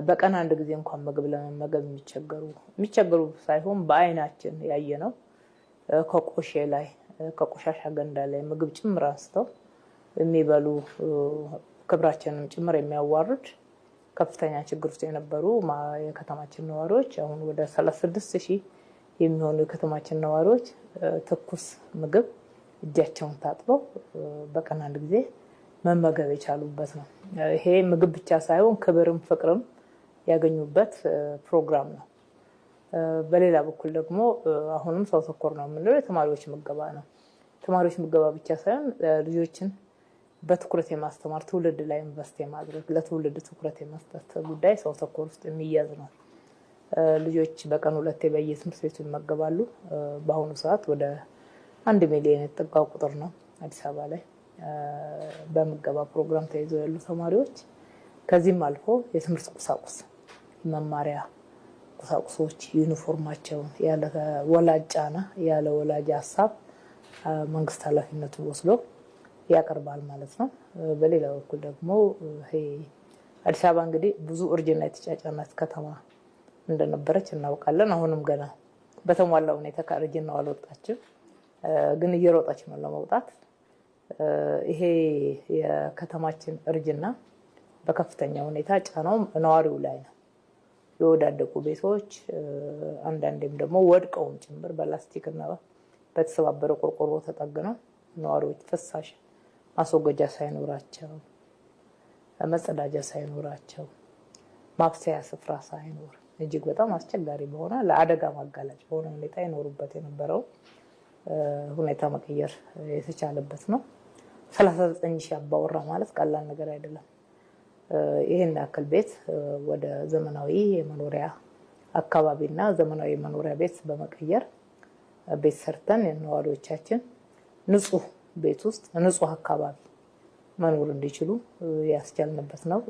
በቀን አንድ ጊዜ እንኳን ምግብ ለመመገብ የሚቸገሩ ሳይሆን በአይናችን ያየ ነው። ከቆሼ ላይ፣ ከቆሻሻ ገንዳ ላይ ምግብ ጭምር አንስተው የሚበሉ፣ ክብራችንም ጭምር የሚያዋርድ ከፍተኛ ችግር ውስጥ የነበሩ የከተማችን ነዋሪዎች፣ አሁን ወደ 36 ሺህ የሚሆኑ የከተማችን ነዋሪዎች ትኩስ ምግብ እጃቸውን ታጥበው በቀን አንድ ጊዜ መመገብ የቻሉበት ነው። ይሄ ምግብ ብቻ ሳይሆን ክብርም ፍቅርም ያገኙበት ፕሮግራም ነው። በሌላ በኩል ደግሞ አሁንም ሰው ተኮር ነው የምንለው የተማሪዎች ምገባ ነው። ተማሪዎች ምገባ ብቻ ሳይሆን ልጆችን በትኩረት የማስተማር፣ ትውልድ ላይ invest የማድረግ፣ ለትውልድ ትኩረት የመስጠት ጉዳይ ሰው ተኮር ውስጥ የሚያዝ ነው። ልጆች በቀን ሁለቴ በየትምህርት ቤቱ ይመገባሉ። በአሁኑ ሰዓት ወደ 1 ሚሊዮን የተጠጋ ቁጥር ነው አዲስ አበባ ላይ በምገባ ፕሮግራም ተይዘው ያሉ ተማሪዎች። ከዚህም አልፎ የትምህርት ቁሳቁስ፣ መማሪያ ቁሳቁሶች፣ ዩኒፎርማቸውን ያለ ወላጅ ጫና፣ ያለ ወላጅ ሀሳብ መንግስት ኃላፊነቱን ወስዶ ያቀርባል ማለት ነው። በሌላ በኩል ደግሞ ይሄ አዲስ አበባ እንግዲህ ብዙ እርጅና የተጫጫናት ከተማ እንደነበረች እናውቃለን። አሁንም ገና በተሟላ ሁኔታ ከእርጅናው አልወጣችም፣ ግን እየሮጠች ነው ለመውጣት። ይሄ የከተማችን እርጅና በከፍተኛ ሁኔታ ጫናው ነዋሪው ላይ ነው። የወዳደቁ ቤቶች፣ አንዳንዴም ደግሞ ወድቀውም ጭምር በላስቲክ እና በተሰባበረ ቆርቆሮ ተጠግነው ነዋሪዎች ፍሳሽ ማስወገጃ ሳይኖራቸው፣ መጸዳጃ ሳይኖራቸው፣ ማብሰያ ስፍራ ሳይኖር እጅግ በጣም አስቸጋሪ በሆነ፣ ለአደጋ ማጋለጥ በሆነ ሁኔታ ይኖሩበት የነበረው ሁኔታ መቀየር የተቻለበት ነው። 39 ሺህ አባወራ ማለት ቀላል ነገር አይደለም። ይህን ያክል ቤት ወደ ዘመናዊ የመኖሪያ አካባቢና ዘመናዊ የመኖሪያ ቤት በመቀየር፣ ቤት ሰርተን ነዋሪዎቻችን ንጹህ ቤት ውስጥ ንጹህ አካባቢ መኖር እንዲችሉ ያስቻልንበት ነው።